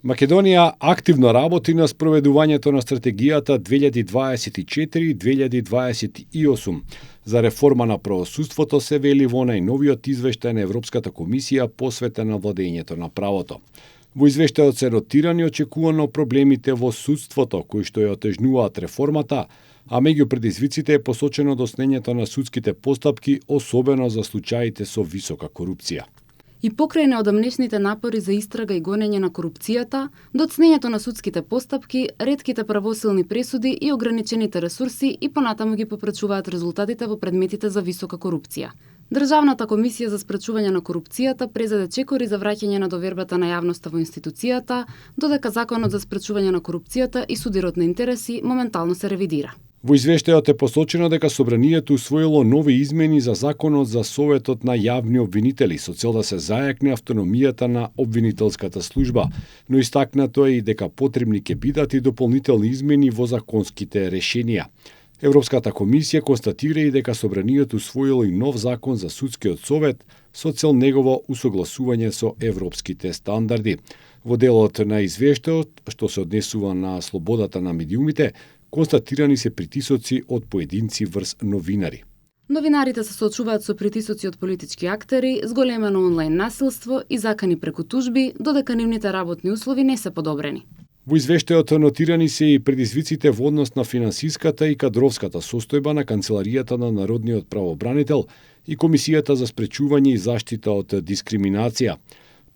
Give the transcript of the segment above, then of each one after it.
Македонија активно работи на спроведувањето на стратегијата 2024-2028 за реформа на правосудството, се вели во најновиот извештај на Европската комисија посветен на владењето на правото. Во извештајот се нотирани очекувано проблемите во судството кои што ја отежнуваат реформата, а меѓу предизвиците е посочено доснењето на судските постапки, особено за случаите со висока корупција. И покрај неодамнешните напори за истрага и гонење на корупцијата, доцнењето на судските постапки, ретките правосилни пресуди и ограничените ресурси и понатаму ги попречуваат резултатите во предметите за висока корупција. Државната комисија за спречување на корупцијата презаде чекори за враќање на довербата на јавноста во институцијата, додека Законот за спречување на корупцијата и судирот на интереси моментално се ревидира. Во извештајот е посочено дека Собранието усвоило нови измени за Законот за Советот на јавни обвинители со цел да се зајакне автономијата на обвинителската служба, но истакнато е и дека потребни ќе бидат и дополнителни измени во законските решенија. Европската комисија констатира и дека Собранието усвоило и нов закон за судскиот совет со цел негово усогласување со европските стандарди. Во делот на извештајот, што се однесува на слободата на медиумите, констатирани се притисоци од поединци врз новинари. Новинарите се соочуваат со притисоци од политички актери, зголемено онлайн насилство и закани преку тужби, додека нивните работни услови не се подобрени. Во извештајот нотирани се и предизвиците во однос на финансиската и кадровската состојба на Канцеларијата на Народниот правобранител и Комисијата за спречување и заштита од дискриминација.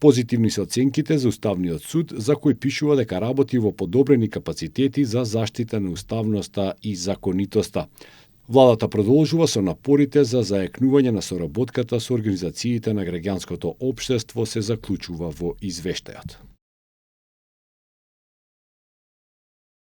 Позитивни се оценките за Уставниот суд, за кој пишува дека работи во подобрени капацитети за заштита на уставноста и законитоста. Владата продолжува со напорите за зајакнување на соработката со организациите на граѓанското општество, се заклучува во извештајот.